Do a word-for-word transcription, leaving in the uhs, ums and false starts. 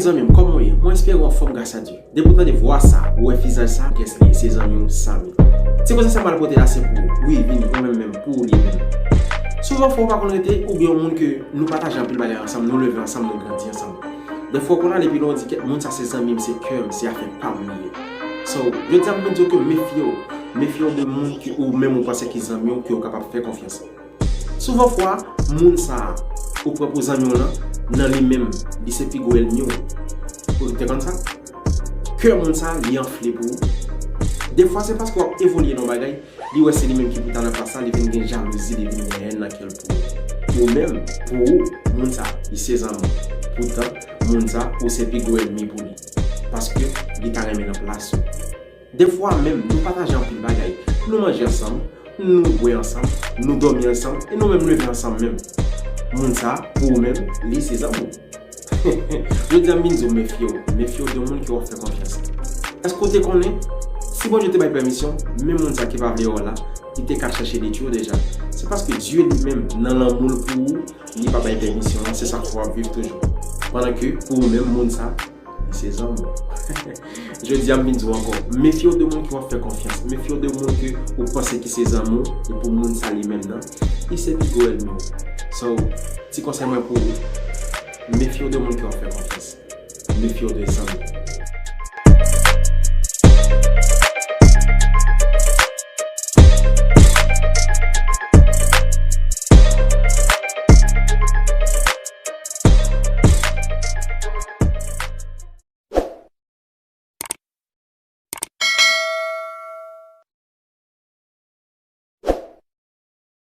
Zanmi m, kòman w ye? Mwen espere w anfòm gras a Dye. Depi w tande vwa sa, ou wè vizaj sa, kiyès li ye? Se zanmi w Samy. Ti konsèy sa m pral pote la se pou ou. Wi, vini, ou menm menm, pou ou li ye menm. Souvan fwa ou pa konn rete, ou gen yon moun ke nou pataje anpil bagay ansanm, nou leve ansanm, nou grandi ansanm. Defwa ou konn ale pi lwen, ou di kèt moun sa se zanmi m, se kè m, se afè pa m li ye. So, jodi a m vin di w ke mefye w, mefye w de moun ke ou menm ou panse ki zanmi w, ke w kapab fè konfyans. Souvan fwa, moun sa a ou pran pou zanmi w lan, nan li menm, li se pi gwo ènmi w. Ou te konn sa? Kè moun sa a, li anfle pou ou. Defwa, se paske w ap evolye nan bagay, li wè se li menm ki pou ta nan plas la, li vin gen jalouzi, li vin gen hèn nan kè l pou ou. Ou menm, pou ou, moun sa a, li se zanmi w. Poutan, moun sa a, ou se pi gwo ènmi pou li. Paske li ta renmen nan plas ou. Defwa menm, nou pataje anpil bagay. Nou manje ansanm, nou bwè ansanm, nou dòmi ansanm, e nou menm leve ansanm menm. Moun sa, pou ou menm, li se zanmi w. Jodi a, m vin di w mefye w. Mefye w de moun ke w ap fè konfyans. Èske w te konnen, si Bondye te bay pèmisyon, menm moun sa ki pa vle wè w la, li te ka chèche detwi w deja? Se paske Dye li menm, nan lanmou l pou ou, li pa bay pèmisyon an, se sa k fè w ap viv toujou. Pandan ke, pou ou menm, moun sa, li se zanmi w. Jodi a, m vin di w ankò, mefye w de moun ke w ap fè konfyans. Mefye w de moun ke ou panse ki se zanmi w, epi moun sa li menm nan, li se pi gwo ènmi w. So, ti konsèy mwen pou ou, mefye w de moun ke w ap fè konfyans. Mefye w de zanmi.